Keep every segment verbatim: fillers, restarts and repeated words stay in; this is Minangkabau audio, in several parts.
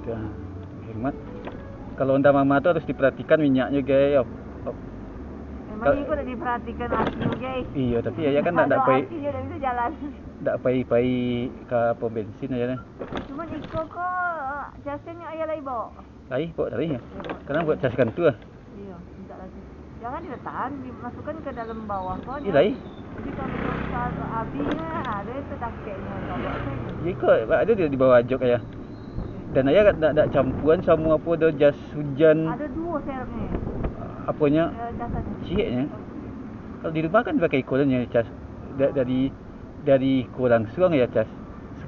Ya, hemat. Kalau Honda Mama tu harus diperhatikan minyaknyo, guys. Op-, op-, Memang Kal- iko dak diperhatikan asinyo, guys. Iyo, tapi ayah kan dak, dak Kalau pai, asinyo dak bisa jalan. Dak pai-pai ka pom bensin ayah ni. Cuman iko ko, casnyo ayah lai bawa. Lai, bawa tadi ya. Karena buat cas kantua. Iyo, minta lagi. Jangan ditahan, dimasukkan ke dalam bawah ko. Iyo, lai. Jadi kalau misal abih, ado itu takeknyo, kalau kan. Ya, iko, ado di, di bawah jok ayah. Dan ayah dak, dak campuan samo apo do jas hujan. Ado duo serepnyo. Aponyo? Eh, casanyo. Cieknyo. Kalau di rumah kan pakai iko nyo cas. Da-, dari, dari iko langsuang ya cas.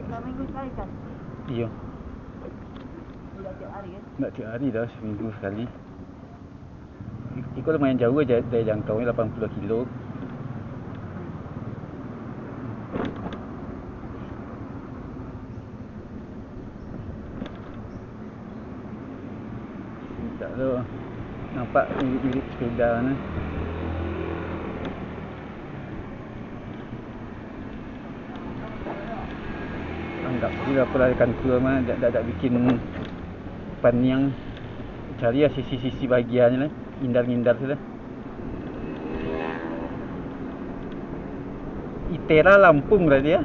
Saminggu sakali cas? Iyo. Dak tiap hari kan? Dak tiap hari dah, saminggu sakali. I-, iko lumayan jauah ja-, dari jangkau ni, lapan puluah kilo. Mintak tu nampak mirip-mirip sepeda ni. Anggap je lah, apolah kantua mah, dak, dak, dak bikin paniang. Cari lah sisi-sisi bagian lah, ngindar-ngindar tu lah. Itera Lampung berarti ya?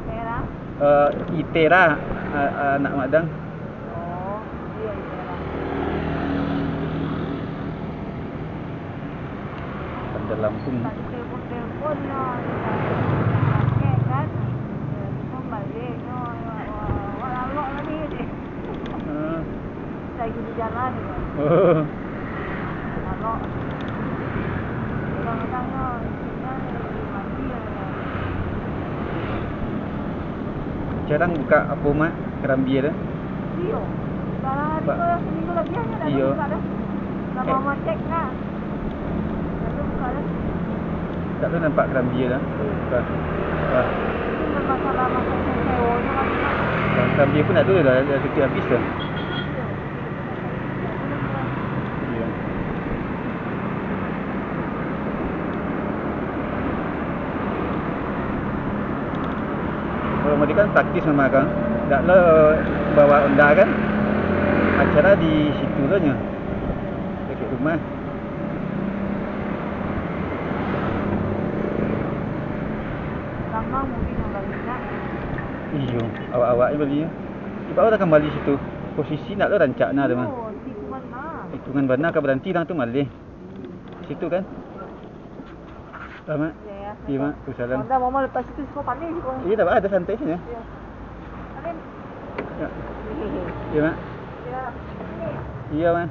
Itera? Eh, Itera, a-, anak Madang. Oh, iyo, Itera. Bandar Lampung. Tak ditelepon-telepon lah, kan? Telepon balik, no, awak, awak lalok lagi, deh. Hmm. Lagi di jalan, ya. Oh. Lalok. Kadang-kadang, no, istrinya lagi mandi, ya. Jarang buka apo, Mak, karambia tu? Iyo. Barang hari Ba-, ko, seminggu labiah nyo dak iyo. Buka dah. Dah Eh. Mama cek lah. Dak tahu buka dah. Dak tahu nampak karambia dah. Iyo. Bah. Bah. Itu masalah masalah sewa nyo kan, Mak. Bah, karambia pun dak tahu dah, dah tutup habis dah. Iyo. Iyo. Kalau mode kan praktis memang kan. Dak lo bawa Honda kan. Acara di situ lo nyo. Dekat rumah. Lama mungkin yang balik nak. Iyo, awak-awak ni bali. Tiba awak dah kembali situ. Posisi nak lo rancak nah tu mah. Iyo, tikungan mah. Tikungan bana ka baranti dah tu malih. Situ kan? Dah, Mak? Iyo, yo. Iyo, Mak. Waalaikumsalam. Honda mama letak situ, siko panih siko. Iyo, dah, ado santai sini. Iyo. Amin. Yo. Iyo, Mak. Iyo. Iyo, Mak.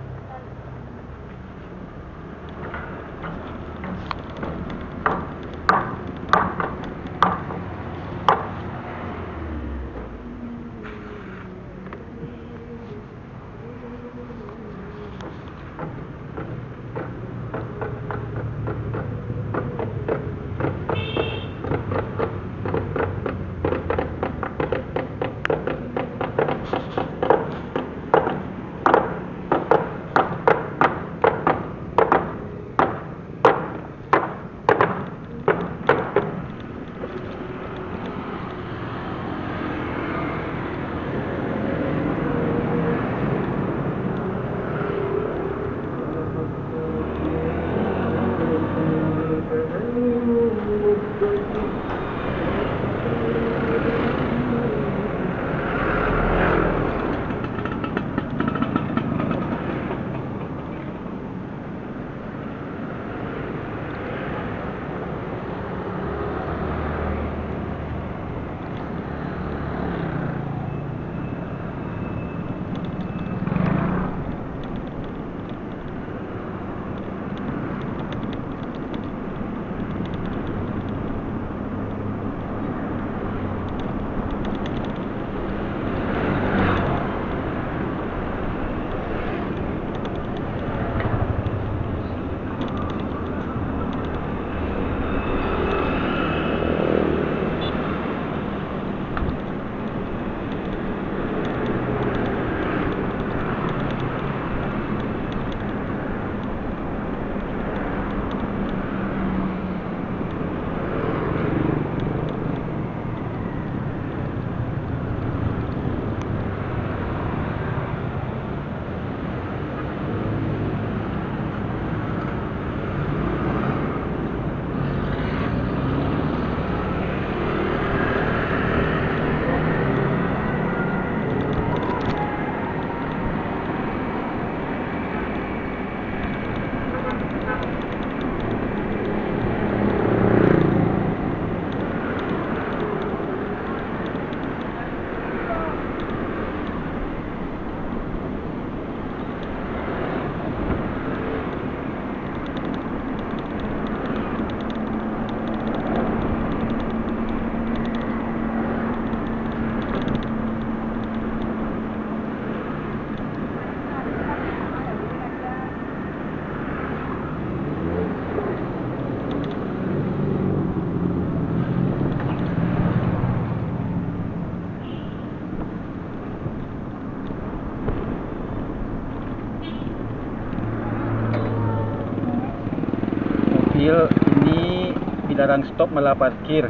Ini dilarang stop malah parkir.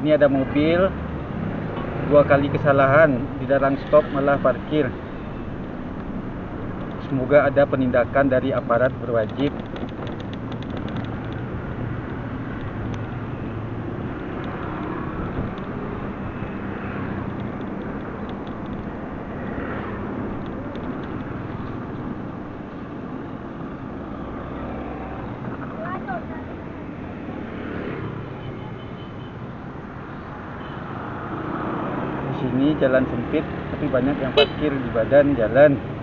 Ini ada mobil, dua kali kesalahan, dilarang stop malah parkir. Semoga ada penindakan dari aparat berwajib. Di sini jalan sempit, tapi banyak yang parkir di badan jalan.